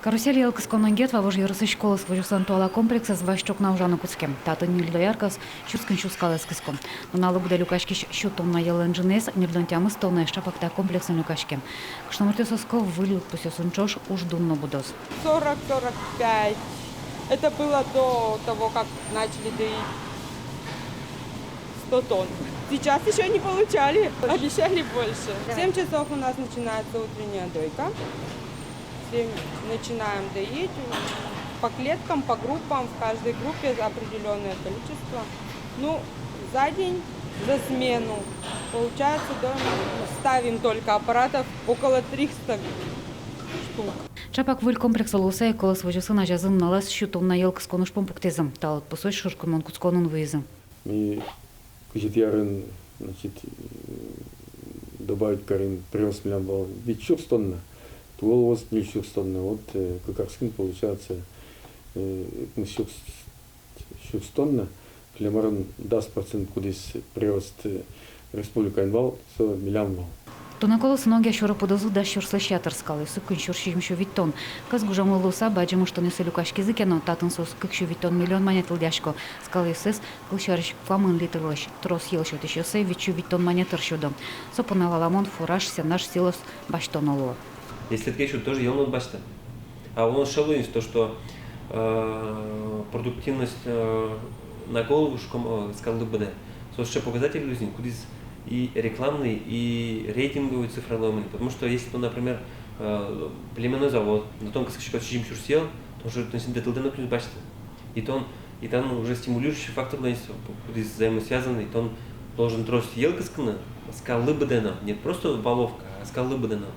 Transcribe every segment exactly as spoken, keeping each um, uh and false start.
«Карусель» йӧл кыскон онгет Вавож ёросысь «Колос» возёслэн туала комплексэз вазь ӵукна ужаны кутске. Татын ньыль дояркаос сюрс куинь сю скалэз кыско. Нуналлы быдэ люкаськись сю тонна йӧллэн ӝыныез ньыльдон тямыс тоннаез ӵапак та комплексын люкаське. Кышномуртъёс оско, выль лыдпусъёсын ӵош уждун но будоз. Сорок, сорок пять. Это было до того, как начали доить сто тонн. Сейчас ещё не получали. Обещали больше. В семь часов у нас начинается утренняя дойка. Всем начинаем доить по клеткам, по группам. В каждой группе определённое количество. Ну, за день, за смену получается, да, ставим только аппаратов около трёхсот штук. Ӵапак выль комплекс луыса ик «Колос» возёсын азязы нуналаз сю тонна йӧл кыскон ужпум пуктӥзы. Та лыдпусозь шуркынмон кутсконын вуизы. Ми кызетӥ арын, значит, э, добавить карим, прирост милям вал вить сюрс тонна, туэ луоз ньыль сюрс тонна. Вот, э, кык арскын получается, э, укмыс сюрс, сюрс тонна. Кылем арын дас процент кудӥз прирост, э, республикаын вал, со милям вал. Туннэ «Колосын» огъя сюро пудозы дас сюрслэсь ятыр, скалъёссы куинь сюрс сизьым сю витьтон. Кӧс гужемлы луыса бадӟым ыштонъёсы люкаськизы ке но, татын соос кык сю витьтон миллион манет лыдъясько. Скалъёссэс, кылсярысь, куамын литрлэсь трос йӧл сётӥсьёссэ вить сю витьтон манет тыр сюдо. Со понна валамон, фураж, сенаж, силос басьтоно луо. Если тӥ ке сюдо, тоже йӧл но уд басьты. А улон сыӵе луиз, то что, э, продуктивность, э, на голову шуком, э, скаллы быдэ. Со сыӵе показатель луиз ини, кудӥз и рекламный, и рейтинговый цифра луэмын. Потому что если тон, например, э, племенной завод, но тон кыскиськод сизьым сюрс йӧл, тон уже, тон синтэт йӧлдэ но уд басьты. И тон, и там уже стимулирующий фактор луиз, кудӥз взаимосвязанный, тон должен трос йӧл кыскыны скаллы быдэ но, не просто валовка, а скаллы быдэ но.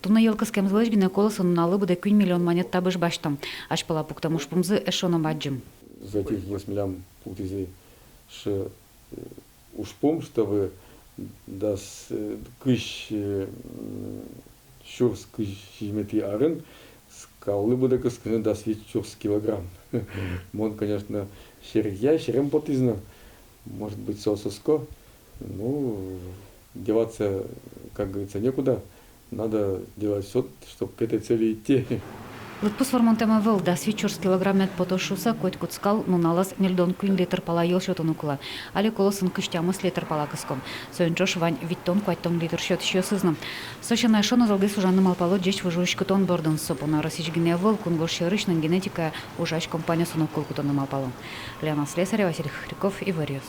Туннэ йӧл кыскемзылэсь гинэ «Колосын» нуналлы быдэ куинь миллион манет табыш басьто. Азьпала пуктэм ужпумзы эшшо но бадӟым. Затеятельёс милям пуктӥзы сыӵе, э, ужпум, чтобы дас, э, кызь, э, м, сюрс кызь сизьыметӥ арын скаллы быдэ кыскыны дас вить сюрс килограмм. Мон, конечно, серекъя, серем потӥз но, может быть, соос оско. Ну, деваться, как говорится, некуда. Надо делать всё, чтоб к этой цели идти. Лыдпус вормонтэм ӧвӧл, дас вить сюрс килограмм мед потоз шуыса, котькуд скал нуналаз ньыльдон куинь литр пала йӧл сётыны кулэ. Али «Колосын» кызь тямыс литр пала кыском. Соин ӵош вань витьтон-куатьтон литр сётӥсьёсыз но. Со сяна эшшо но золгес ужаны малпало ӟеч выжы уськытон бордын. Со понна Россиысь гинэ ӧвӧл, кунгож сьӧрысь но генетикая ужась компаниосын но кыл кутыны малпало. Лена Слесарева, Василий Хохряков, «Иворъёс».